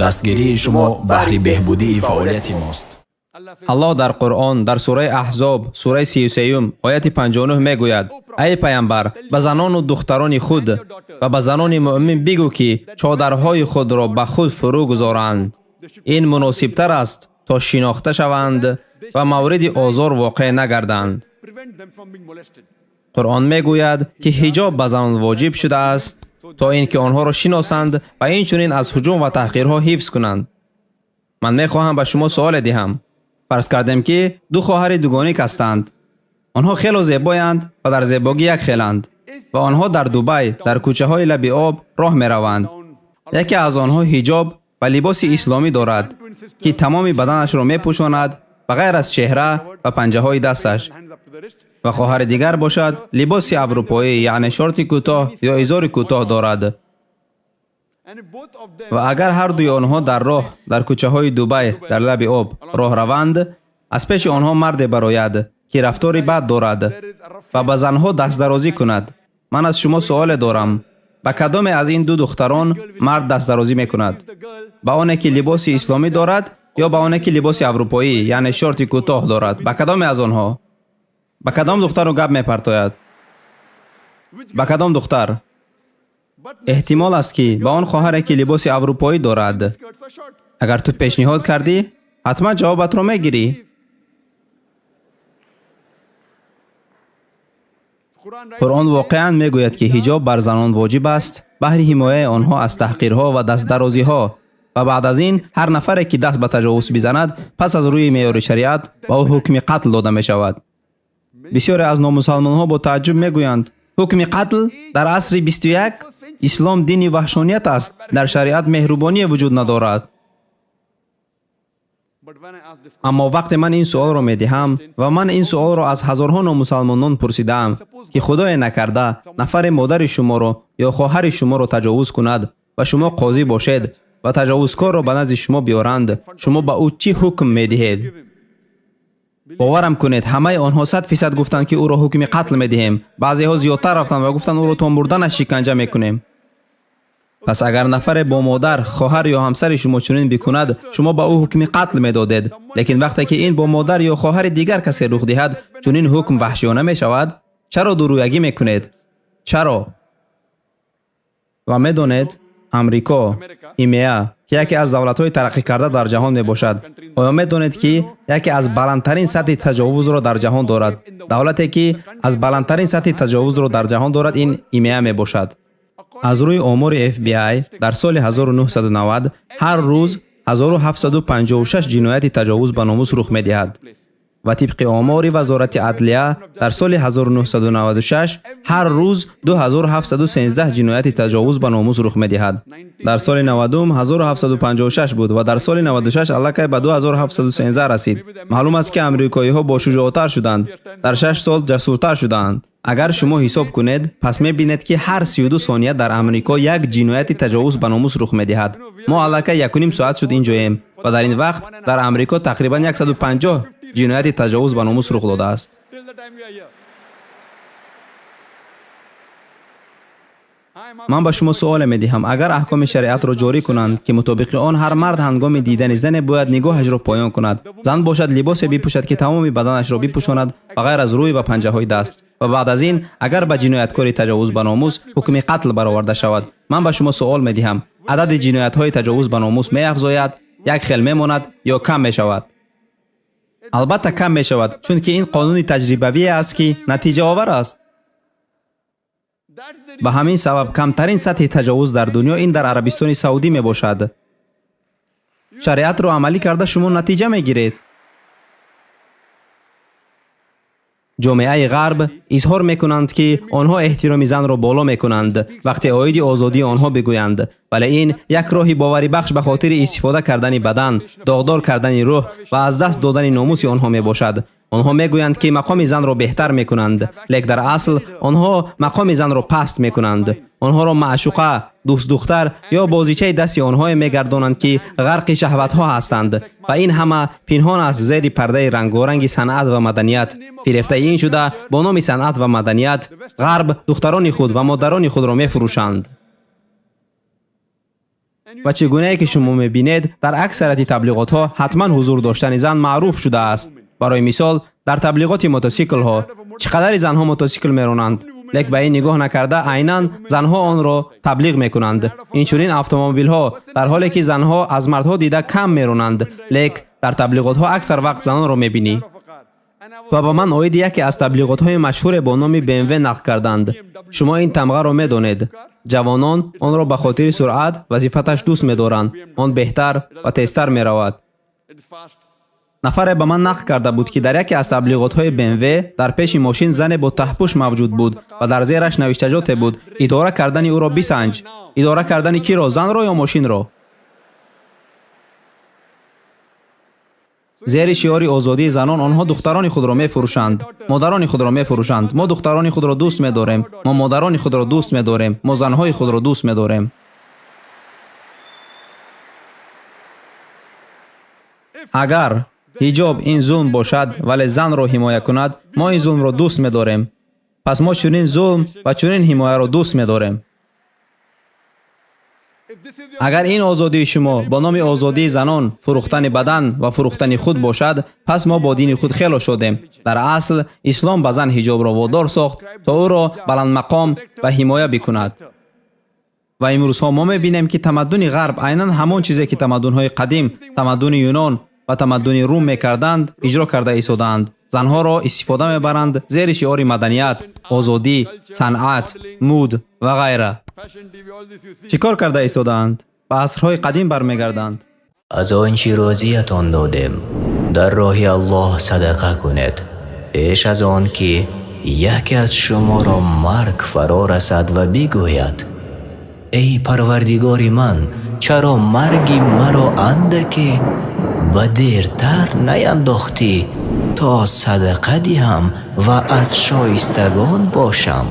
Дастгирии шумо баҳри беҳбудии фаъолияти мост. Аллоҳ дар Қуръон дар сураи Аҳзоб, сураи 33, ояти 59 мегӯяд: эй паямбар, ба занону духтарони худ ва ба занони муъмин бигӯ, ки чодарҳои худро ба худ фурӯ гузоранд. Ин муносибтар аст то шинохта шаванд ва мавриди озор воқеъ нагарданд. Қуръон мегӯяд, ки ҳиҷоб ба занон воҷиб шудааст то ин ки онҳоро шиносанд ва инчунин аз ҳуҷум ва таҳқирҳо ҳифз кунанд. Ман мехоҳам ба шумо суоле диҳам. Фарз кардем, ки ду хоҳари дугоник ҳастанд. Онҳо хело зебоянд ва дар зебогӣ якхеланд ва онҳо дар Дубай дар кӯчаҳои лаби об роҳ мераванд. Яке аз онҳо ҳиҷоб ва либоси исломӣ дорад, ки тамоми баданашро мепӯшонад ба ғайр аз чеҳра ва панҷаҳои дасташ. Ва хоҳари дигар бошад либоси аврупоӣ, яъне шорти кӯтоҳ ё изори кӯтоҳ дорад. Ва агар ҳар дуи онҳо дар роҳ дар кӯчаҳои Дубай дар лаби об роҳ раванд, аз пеши онҳо марде барояд, ки рафтори бад дорад ва ба занҳо дастдарозӣ кунад. Ман аз шумо суоле дорам. Ба кадоме аз ин ду духтарон мард дастдарозӣ мекунад? Ба оне ки либоси исломӣ дорад ё ба оне ки либоси аврупоӣ, яъне шорти кӯтоҳ дорад? Ба кадоме аз онҳо? Ба кадом духтару гап мепартояд? Ба кадом духтар? Эҳтимол аст, ки ба он хоҳаре, ки либоси аврупоӣ дорад. Агар ту пешниҳод кардӣ, ҳатман ҷавобатро мегирӣ. Қуръон воқеан мегӯяд, ки ҳиҷоб бар занон воҷиб аст баҳри ҳимояи онҳо аз таҳқирҳо ва дастдарозиҳо. Ва баъд аз ин ҳар нафаре, ки даст ба таҷовуз бизанад, пас аз рӯи меъёри шариат ба ӯ ҳукми қатл дода мешавад. Бисёре аз номусалмонҳо бо тааҷҷуб мегӯянд: ҳукми қатл дар асри 21? Ислом дини ваҳшоният аст, дар шариат меҳрубоние вуҷуд надорад. Аммо вақте ман ин суолро медиҳам ва ман ин суолро аз ҳазорҳо номусалмонон пурсидаам, ки худое накарда нафаре модари шуморо ё хоҳари шуморо таҷовуз кунад ва шумо қозӣ бошед ва таҷовузкорро ба назди шумо биёранд, шумо ба ӯ чӣ ҳукм медиҳед? Боварам кунед, ҳамаи онҳо 100% гуфтанд, ки ӯро ҳукми қатл медиҳем. Баъзеҳо зиёдтар рафтанд ва гуфтанд, ӯро то мурданаш шиканҷа мекунем. Пас агар нафаре бо модар, хоҳар ё ҳамсари шумо чунин бикунад, шумо ба ӯ ҳукми қатл медодед. Лекин вақте ки ин бо модар ё хоҳари дигар касе рух диҳад, чунин ҳукм ваҳшиёна мешавад. Чаро дурӯягӣ мекунед? Чаро? Ва медонед, Амрико, ИМЕА, ки яке аз давлатҳои тараққӣ карда дар ҷаҳон мебошад, оё медонед, ки яке аз баландтарин сатҳи таҷовузро дар ҷаҳон дорад? Давлате, ки аз баландтарин сатҳи таҷовузро дар ҷаҳон дорад, ин ИМЕА мебошад. Аз рӯи омори FBI дар соли 1990 ҳар рӯз 1756 ҷинояти таҷовуз ба номус рух медиҳад. Ва тибқи омори Вазорати адлия дар соли 1996 ҳар рӯз 2713 ҷинояти таҷовуз ба номус рух медиҳад. Дар соли 90 1756 буд ва дар соли 96 аллакай ба 2713 расид. Маълум аст, ки амрикоиҳо бошуҷоаттар шуданд, дар 6 сол ҷасуртар шуданд. Агар шумо ҳисоб кунед, пас мебинед, ки ҳар 32 сония дар Амрико як ҷинояти таҷовуз ба номус рух медиҳад. Мо аллакай 1,5 соат шуд инҷоем ва дар ин вақт дар Амрико тақрибан 150 ҷинояти таҷовуз ба номус рух додааст. Ман ба шумо суоле медиҳам. Агар аҳкоми шариатро ҷорӣ кунанд, ки мутобиқи он ҳар мард ҳангоми дидани зане бояд нигоҳашро поён кунад, зан бошад либосе бипӯшад, ки тамоми баданашро бипӯшонад ба ғайр аз рӯй ва панҷаҳои даст, ва баъд аз ин агар ба ҷинояткори таҷовуз ба номус ҳукми қатл бароварда шавад, ман ба шумо суол медиҳам: адади ҷиноятҳои таҷовуз ба номус меафзояд, як хел мемонад ё кам мешавад? Албатта кам мешавад, чунки ин қонуни таҷрибавие аст, ки натиҷаовар аст. Ба ҳамин сабаб камтарин сатҳи таҷовуз дар дунё ин дар Арабистони Саудӣ мебошад. Шариатро амалӣ карда шумо натиҷа мегиред. Ҷомеаи ғарб изҳор мекунанд, ки онҳо эҳтироми занро боло мекунанд вақте оиди озодии онҳо бигӯянд, вале ин як роҳи боварибахш ба хотири истифода кардани бадан, доғдор кардани рӯҳ ва аз даст додани номуси онҳо мебошад. Онҳо мегӯянд, ки мақоми занро беҳтар мекунанд, лек дар асл онҳо мақоми занро паст мекунанд. Онҳоро маъшуқа, дӯстдухтар ё бозичаи дасти онҳое мегардонанд, ки ғарқи шаҳватҳо ҳастанд, ва ин ҳама пинҳон аст зери пардаи рангоранги санъат ва маданият. Фирефтаи ин шуда бо номи санъат ва маданият ғарб духтарони худ ва модарони худро мефурӯшанд. Ва чӣ гунае ки шумо мебинед, дар аксарияти таблиғотҳо ҳатман ҳузур доштани зан маъруф шудааст. Барои мисол, дар таблиғоти мотосиклҳо чӣ қадари занҳо мотосикл меронанд, лек ба ин нигоҳ накарда айнан занҳо онро таблиғ мекунанд. Инчунин автомобилҳо, дар ҳоле ки занҳо аз мардҳо дида кам меронанд, лек дар таблиғотҳо аксар вақт занонро мебинӣ. Ва ба ман оиди яке аз таблиғотҳои машҳуре бо номи BMW нақл карданд. Шумо ин тамғаро медонед. Ҷавонон онро ба хотири суръат ва сифаташ дӯст медоранд. Он беҳтар ва тезтар меравад. Нафаре ба ман нақл карда буд, ки дар яке аз таблиғотҳои BMW дар пеши мошин зане бо таҳпӯш мавҷуд буд ва дар зераш навиштаҷоте буд: идора кардани ӯро бисанҷ. Идора кардани киро, занро ё мошинро? Зери шиори озодии занон онҳо духтарони худро мефурӯшанд, модарони худро мефурӯшанд. Мо духтарони худро дӯст медорем, мо модарони худро дӯст медорем, мо занҳои худро дӯст медорем. Агар ҳиҷоб ин зулм бошад, вале занро ҳимоя кунад, мо ин зулмро дӯст медорем. Пас мо чунин зулм ва чунин ҳимояро дӯст медорем. Агар ин озодии шумо бо номи озодии занон фурӯхтани бадан ва фурӯхтани худ бошад, пас мо бо дини худ хело шодем. Дар асл ислом ба зан ҳиҷобро водор сохт, то ӯро баландмақом ва ҳимоя бикунад. Ва имрӯзҳо мо мебинем, ки тамаддуни ғарб айнан ҳамон чизе ки тамаддунҳои қадим, тамаддуни юнон ва тамаддуни рум мекарданд, иҷро карда истодаанд. Занҳоро истифода мебаранд зери шиори маданият, озодӣ, санъат, муд ва ғайра. Чӣ кор карда истодаанд? Ба асрҳои қадим бармегарданд. Аз он чӣ рӯзиятон додем, дар роҳи Аллоҳ садақа кунед, пеш аз он ки яке аз шуморо марг фаро расад ва бигӯяд: эй парвардигори ман, чаро марги маро андаке ба дертар наяндохтӣ, то садақа диҳам ва аз шоистагон бошам?